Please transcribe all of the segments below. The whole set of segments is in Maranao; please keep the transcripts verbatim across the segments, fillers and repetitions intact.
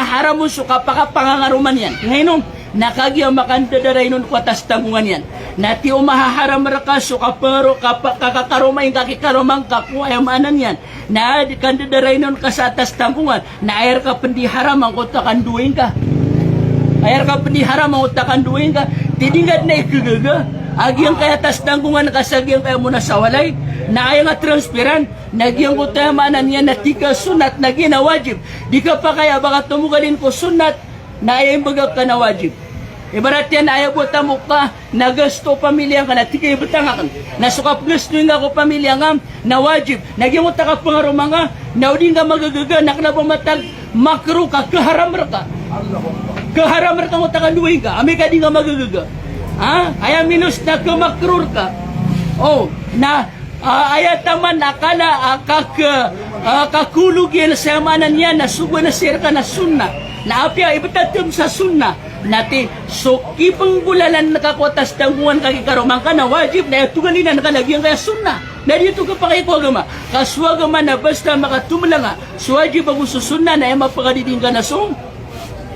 Haram on so kapakapangangaroma niyan. Ngaino? Na kagiya makandadarainon ko atas tanggongan iyan. Na tiyo mahaharam rka so kapangaro-, kapa-, kakakaromaing ka ki karoma ngka ko aya maana niyan. Na di kandadarainon ka sa atas tanggongan. Na aya rka pn di haram angkoto a kandowaing ka. Aya rka pn di haram angkoto a kandowaing ka. Di di ngka dn a ikagaga a giyangkaya atas tanggongan ka sa giyangkaya mona sa walay. Na aya nga transferan. Na giyangkoto aya maana niyan na tig ka sunnat, na giya na wajib. Di ka pakay a ba ka tomogalin ko sunnat, na aya imbagak ka na wajib. Ibarat iyan na aya bo a tamok ka, na gasto o pamilya ngka, na tig ka i btang akn. Na so kapgastoing ka ko pamilya ngka, na wajib. Na giyangkoto a kapangaroma ngka, na o di ngka magagaga, na kna ba matag makruh ka, khaharam rka. Khaharam rka angkoto a kandowaing ka, amay ka di ngka magagaga. Ha? Aya minos na khamakruh rka. O, na Ah, aya taman a kala, ah, kak-, ah, kakolog iyan sa aya maana niyan na sogoan a sii rka na sunnah. Na apiya ibtad tano sa sunnah. Na ti, so kipnggolalan ka ko atas tanggongan ka ki karoma ngka na wajib, na aya togalin ka na giyangkaya sunnah. Na di oto kapakay ko agama. Ka so agama na basta makatomalanga so wajib ago so sunnah na aya mapakadidi ngka na so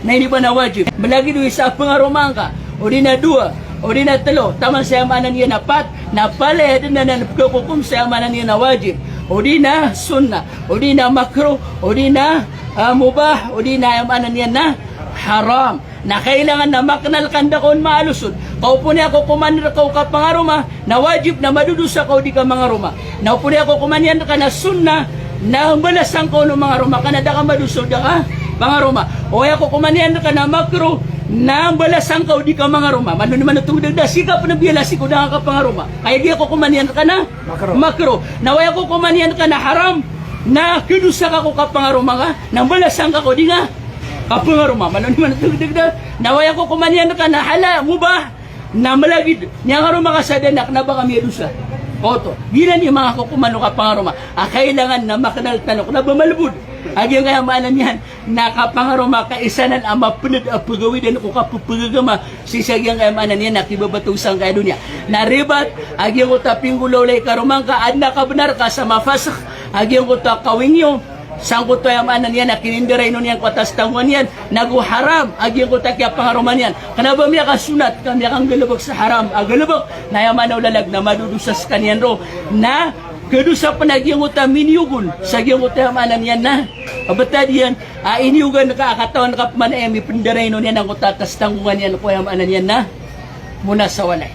Na iniba na wajib. Malagid o isa a pangaroma ngka, o di na dowa, o di na tlo, taman sa aya maana niyan na pat, na palaya dn anan pkhakokom sa aya maana niyan na wajib, o di na sunnah, o di na makruh, o di na, ah, mubah, o di na aya maana niyan na haram. Na kailangan na maknal ka, anda ka on maalosod. Ka opama na kokoman rka o kapangaroma, na wajib na madodosa ka o di ka mangaroma. Na opama na kokoman iyan rka na sunnah, na mbalasan ka on o mangaroma, ka na da ka madosa o da ka pangaroma. O aya kokoman iyan rka na makruh, na mbalasan ka o di ka mangaroma. Malo niyo man oto dagda, sii ka pn biyalasi ko da ka kapangaroma. Aya giya kokoman iyan rka na makruh. Makruh. Na aya kokoman iyan rka na haram, na khadosa ka ko kapangaroma ka, na mbalasan ka ko di nga kapangaroma. Malo niyo man oto dagda, na aya kokoman iyan rka na halal, mubah, na malagid, miyangaroma ka sa da na kna ba ka miyadosa. Oto, giyanan i manga kokoman o kapangaroma a kailangan na maknal tano, kna ba malbod a giyangkaya maana niyan na kapangaroma ka isa anan a mapnd a pgawidan ko kapphagagama sii sa giyangkaya maana niyan na kibabatog sangkaya doniya. Na ribat a giyangkoto a pinggolawlay i karoma ngka, adn a kabnar ka sa mafasakh a giyangkoto a kawing iyo, sangkoto aya maana niyan na kinindarainon iyan ko atas tanggongan iyan, nago haram a giyangkoto a kiyapangaroma niyan. Kna ba miyakasunnat ka miyakanggalbk sa haram a galbk, na aya maana o lalag na madodosa skaniyan roo. Na khadosa pn a giyangkoto a miniyogon sa giyangkoto aya maana niyan na btad iyan a iniyogan ka a katawan ka pman a aya mipndarainon iyan angkoto a atas tanggongan iyan ko aya maana niyan na mona sa walay.